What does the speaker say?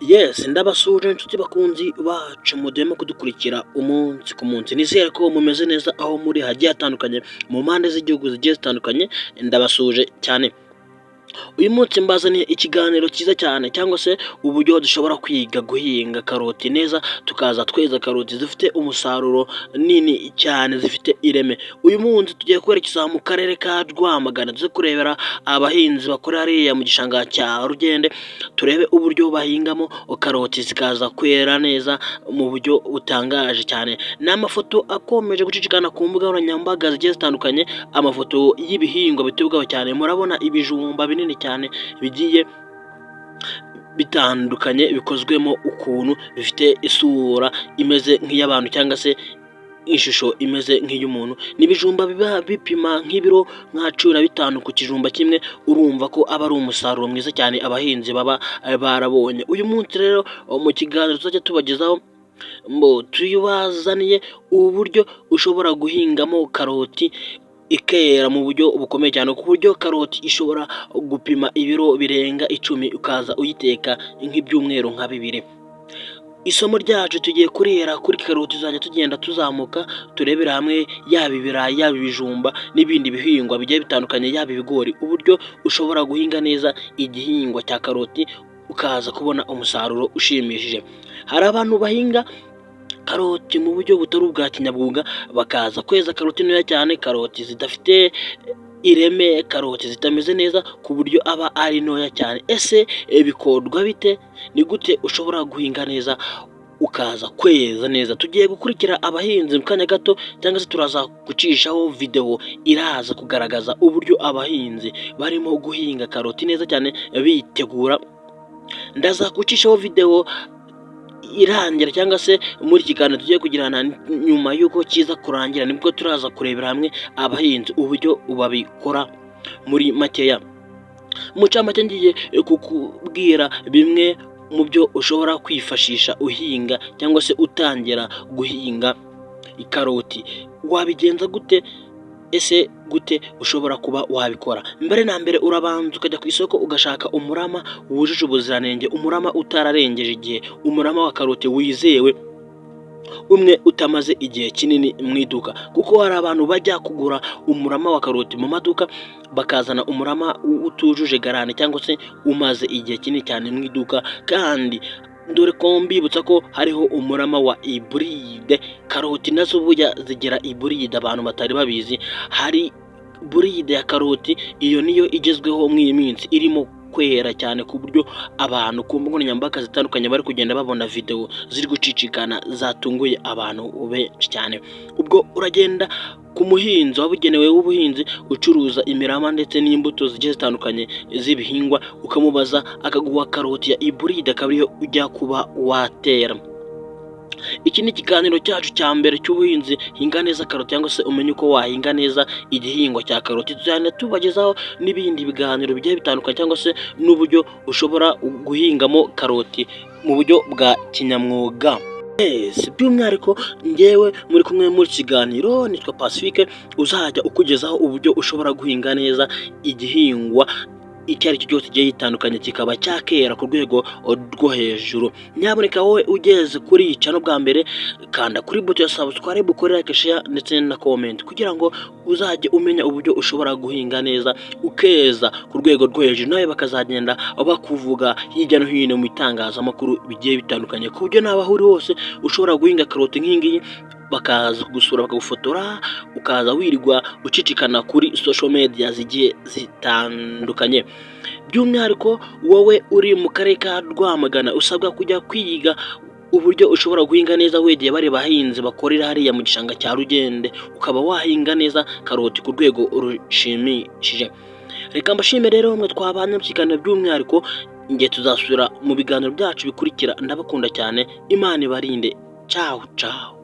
Yes, ndabasuhuje inshuti bakunzi bacu mudahwema kudukurikira umunsi ku munsi. Nizere ko mumeze neza aho muri hagiye hatandukanye, mu mpande z'igihugu zigiye zitandukanye, ndabasuhuje cyane. Uyu munsi mbazaniye ikiganiro cyiza cyane cyangwa se uburyo dushobora kwiga guhinga karoti neza, tukaza tweza karoti zifite umusaruro nini cyane, zifite ireme. Uyu munsi tugiye kwerekeza mu karere ka Rwamagana, tuze kurebera abahinzi bakorera hariya mu gishanga cya Rugende, turebe uburyo bahingamo karoti zikaza kwera neza mu buryo butangaje cyane. Ni amafoto akomeje gucicikana ku mbuga nkoranyambaga zigiye zitandukanye, amafoto y'ibihingwa biteye ubwoba cyane. Murabona ibijumba binini cyane bigiye bitandukanye, bikozwemo ukuntu bifite isura imeze nk'iy'abantu cyangwa se ishusho imeze nk'iy'umuntu. Ni ibijumba biba bipima nk'ibiro nka 15 ku kijumba kimwe, urumva ko aba ari umusaruro mwiza cyane abahinzi baba barabonye. Uyu munsi rero mu kiganiro tuzajya tubagezaho, mbo tubazaniye uburyo ushobora guhingamo karoti ikera mu buryo bukomeye cyane, ku buryo karoti ishobora gupima ibiro birenga 10, ukaza uyiteka nk'ibyumweru nka 2. Isomo ryacu tugiye kurihera kuri karoti, tuzajya tugenda tuzamuka turebera hamwe yaba ibirayi, yaba ibijumba n'ibindi bihingwa bigiye bitandukanye, yaba ibigori, uburyo ushobora guhinga neza igihingwa cya karoti ukaza kubona umusaruro ushimishije. Hari abantu bahinga karoti mu buryo butari ubwa kinyamwuga, bakaza kweza karoti ntoya cyane, karoti zidafite ireme, karoti zitameze neza ku buryo aba ari ntoya cyane. Ese bikorwa bite? Ni gute ushobora guhinga neza ukaza kweza neza? Tugiye gukurikira abahinzi mu kanya gato, cyangwa se turaza gucishaho videwo iraza kugaragaza uburyo abahinzi barimo guhinga karoti neza cyane bitegura. Ndaza gucishaho videwo irangira cyangwa se muri iki kiganiro tugiye kugirana nyuma y'uko kiza kurangira, nibwo turaza kurebera hamwe abahinzi uburyo babikora muri makeya. Mu ncamake, ngiye kukubwira bimwe mu byo ushobora kwifashisha uhinga cyangwa se utangira guhinga ikaroti. Wabigenza gute? Ese gute ushobora kuba wabikora? Mbere na mbere urabanza ukajya ku isoko, ugashaka umurama wujuje ubuziranenge, umurama utararengeje igihe, umurama wa karoti wizewe, umwe utamaze igihe kinini mu iduka, kuko hari abantu bajya kugura umurama wa karoti mu maduka, bakazana umurama utujuje garanti cyangwa se umaze igihe kinini cyane mu iduka. Kandi dore ko mbibutsa ko hariho umurama wa hybride. Karoti nazo burya zigira hybride, abantu batari babizi. Hari hybride ya karoti, iyo niyo igezweho muri iyi minsi, irimo kwera cyane ku buryo abantu ku mbuga nkoranyambaga zitandukanye bari kugenda babona videwo ziri gucicikana zatunguye abantu benshi cyane. Ubwo uragenda ku muhinzi wabugenewe w'ubuhinzi ucuruza imirama ndetse n'imbuto zigiye zitandukanye z'ibihingwa, ukamubaza akaguha karoti ya hybride, akaba ariyo ujya kuba watera. Iki ni ikiganiro cyacu cya mbere cy'ubuhinzi, hinga neza karoti cyangwa se umenye uko wahinga neza igihingwa cya karoti. Tuzagenda tubagezaho n'ibindi biganiro bigiye bitandukanye cyangwa se n'uburyo ushobora guhingamo karoti mu buryo bwa kinyamwuga. By'umwihariko ngewe muri kumwe muri kiganiro nitwa Pacifique, uzajya ukugezaho uburyo ushobora guhinga neza igihingwa icyo ari cyo cyose kigiye gitandukanye, kikaba cyakera ku rwego rwo hejuru. Nyaboneka wowe ugeze kuri iyi channel bwa mbere, kanda kuri buto ya subscribe, ukore like, share ndetse na comment, kugira ngo uzajye umenya uburyo ushobora guhinga neza ukeza ku rwego rwo hejuru, nawe bakazagenda bakuvuga hirya no hino mu itangazamakuru bigiye bitandukanye, ku buryo nawe aho uri hose ushobora guhinga karoti nk'iyi ngiyi, bakaza kugusura, bakagufotora, ukaza wirirwa ucicikana kuri social media zigiye zitandukanye. By'umwihariko wowe uri mu karere ka Rwamagana, usabwa kujya kwiga uburyo ushobora guhinga neza wegeye bari bahinzi bakorera hariya mu gishanga cya Rugende, ukaba wahinga neza karoti ku rwego rushimishije. Reka mbashime rero mwe twabanye mu kiganiro, by'umwihariko nge tuzasubira mu biganiro byacu bikurikira. Ndabakunda cyane, Imana ibarinde. Ciao ciao.